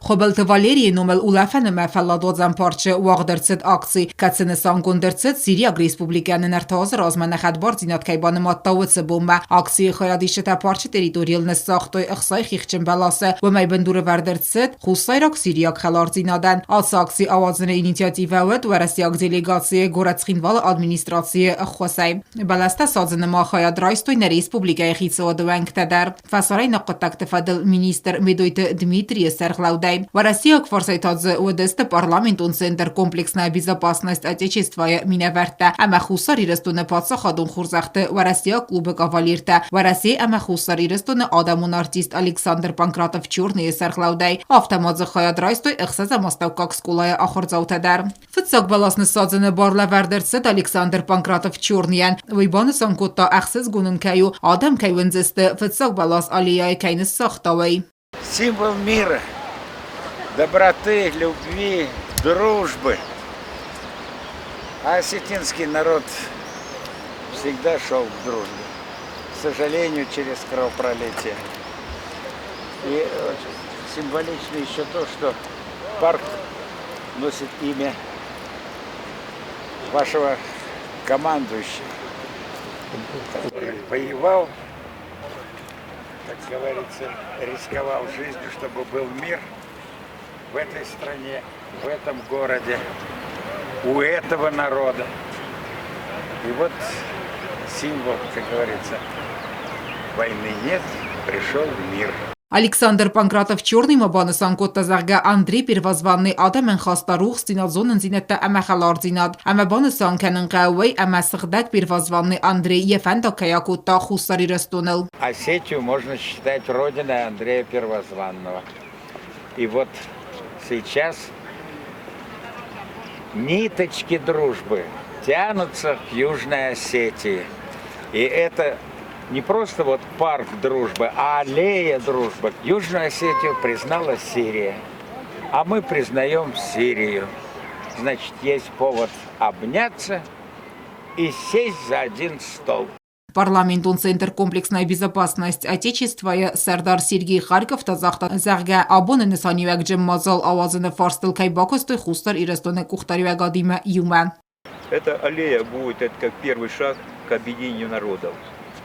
Хуыбылты Валерийы номыл улӕфӕн ӕмӕ фӕлладуадзӕн парчы уагъд ӕрцыд акци, кӕцы нысангонд ӕрцыд, Сириаг Республикӕ нын 3 азы размӕ нӕ хӕдбардзинад кӕй банымадта, уыцы бонмӕ. Акцийы хайадисджытӕ парчы территорийыл ныссагътой ӕхцайы хихджын бӕласы, уымӕй бындурӕвӕрд ӕрцыд хуссайраг-сириаг хӕлардзинадӕн. Ацы акци ауадзыны инициативӕ уыд уӕрӕсейаг делегацийы горӕт Цхинвалы администрацийы ӕххуысӕй. Бӕлӕстӕ садзыны ма хайад райстой нӕ республикӕйы хицауады уӕнгтӕ дӕр. Фӕсарӕйнаг хъуыддӕгты фӕдыл министр Медойты Дмитрийы сӕргълӕудӕй Уӕрӕсейаг фарсӕй та дзы уыдысты парламентон центр «Комплексная безопасность Отечества-йы минӕвӕрттӕ ӕмӕ Хуссар Ирыстоны паддзахадон хорзӕхты Уӕрӕсейаг клубы кавалертӕ Уӕрӕсе ӕмӕ Хуссар Ирыстоны адӕмон артист Александр Панкратов-Черныйы сӕргълӕудӕй. Афтӕ ма дзы хайад райстой ӕхсӕзӕм астӕуккаг скъолайы ахуырдзаутӕ дӕр. Фыццаг бӕлас ныссадзыны бар лӕвӕрд ӕрцыд Александр Панкратов-Черныйӕн. Уый банысан кодта, ӕхсызгон ын кӕй у, адӕм кӕй уындзысты, фыццаг бӕлас аллеяйы кӕй ныссагъта, уый. Символ мира, доброты, любви, дружбы. А осетинский народ всегда шел к дружбе. К сожалению, через кровопролитие. И символично еще то, что парк носит имя вашего командующего, который воевал, как говорится, рисковал жизнью, чтобы был мир в этой стране, в этом городе, у этого народа. И вот символ, как говорится, войны нет, пришел мир. Александр Панкратов-Черный ма банысан кодта, зӕгъгӕ, Андрей Первозванный адӕмӕн хаста рухсдзинад, зонындзинӕдтӕ ӕмӕ хӕлардзинад. Ӕмӕ банысан кӕнын хъӕуы уый, ӕмӕ сыгъдӕг Первозванный Андрей йӕ фӕндаг кӕй акодта Хуссар Ирыстоныл. Осетию можно считать родиной Андрея Первозванного. И вот сейчас ниточки дружбы тянутся к Южной Осетии. И это не просто вот парк дружбы, а аллея дружбы. Южную Осетию признала Сирия, а мы признаем Сирию. Значит, есть повод обняться и сесть за один стол. Парламентон центр «Комплексная безопасность Отечества»-йы сӕрдар Сергей Харьков та загъта, зӕгъгӕ, абоны нысаниуӕгджын мадзал ауадзыны фарстыл кӕй бакуыстой Хуссар Ирыстоны къухдариуӕгадимӕ иумӕ. Эта аллея будет это как первый шаг к объединению народов.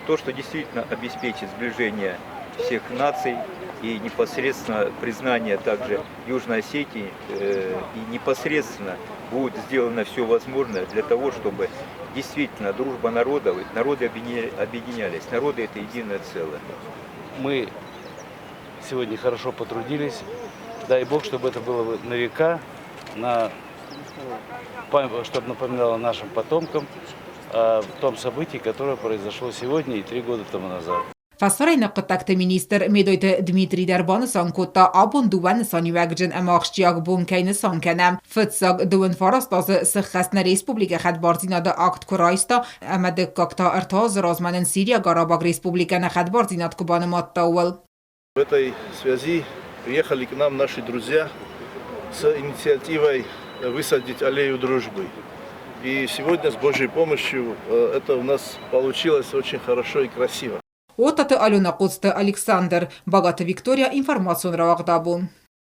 То, что действительно обеспечит сближение всех наций и непосредственно признание также Южной Осетии и непосредственно будет сделано все возможное для того, чтобы действительно дружба народов, народы объединялись, народы это единое целое. Мы сегодня хорошо потрудились. Дай Бог, чтобы это было на века, чтобы напоминало нашим потомкам о том событии, которое произошло сегодня и 3 года тому назад. Фӕсарӕйнаг хъуыддӕгты министр Медойты Дмитрий дӕр банысан кодта, абон дыууӕ нысаниуӕгджын ӕмӕ ахсджиаг бон кӕй нысан кӕнӕм. Фыццаг, 29 азы сыххӕст нӕ республикӕ хӕдбардзинады акт куы райста, ӕмӕ дыккаг та 3 азы размӕ нын Сириаг Арабаг Республикӕ нӕ хӕдбардзинад куы банымадта, ууыл. В этой связи приехали к нам наши друзья с инициативой высадить аллею дружбы. И сегодня с Божьей помощью это у нас получилось очень хорошо и красиво. Отаты Алена, Коцты Александр, Багаты Виктория, информацион рауагъд «Абон».